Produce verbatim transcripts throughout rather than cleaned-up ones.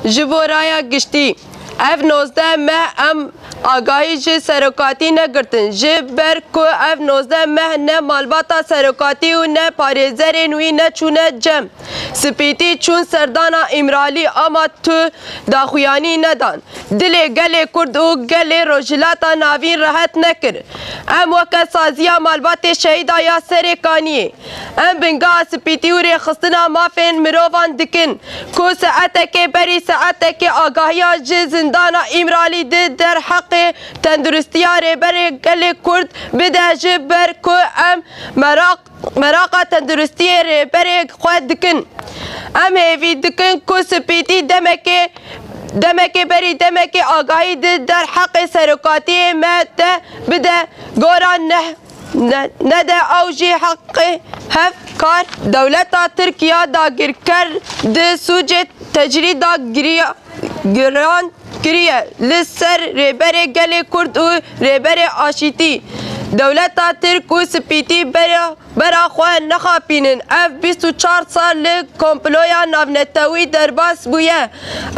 Ji bo raya giştî, ev nozdeh meh em agahî ji serokatî negirtin. Ji ber ku ev nozdeh meh ne malbata serokatî û ne parêzerên wî neçûne cem. Spîtî çûn serdana Îmralî, ama tu daxuyanî nedan. Dilê gelê Kurd û gelê Rojhilata Navîn rehet nekir. Em weke saziya malbatê şehîda ya Serê Kaniyê, em bingeha spîtî û rêxistina mafên mirovan dikin ku saetekê berî saetekê agahiya ji zindana Îmralî di derheqê tenduristiya Rêberê Gelê Kurd bide, ji ber ku em meraq meraqa tenduristiyê rêberê xwe dikin. Em hêvî dikin ku spîtî demekê, demekê berî demekê agahî di derheqê serokatiyê me de bide, gora ne, ne, nede ew jî heqê hevkar. Dewleta Tirk ya dagirker di sûcê tecrîda giriya giran kiriye li ser Rêberê Gelê Kurd û Rêberê Aşîtî. Dewleta Tirk û Spîtî bera, bera xwe nexapînin. Ev bîst û çar sal li komploya navnetewî derbas bûye.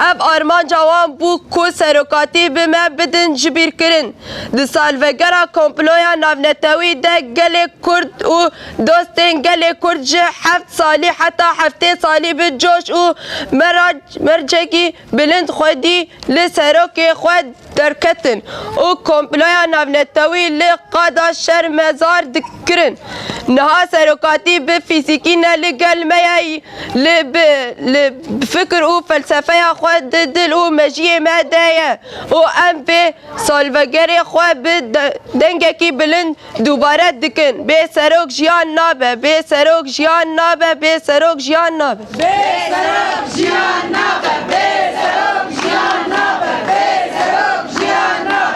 Ev armanca wan bû ku serokatî bi me bidin jibîrkirin. Di salvegera komploya navnetewî de gelê Kurd û dostên gelê Kurd ji heft salî heta heftê salî bi coş û mera-, mercekî bilind xwedî li serokê xwe derketin û komploya navnetewî li qada şermezar dikirin. Niha serokatî bi fîzîkî ne li gel me ye, li bi, li bi fikir û felsefeya xwe di dil û mejiyê me de ye û em vê salvegerê xwe bi de-, dengekî bilind dubare dikin. Bê serok jiyan nabe, bê serok jiyan nabe, bê serok jiyan nabe. Bê serok jiyan nabe,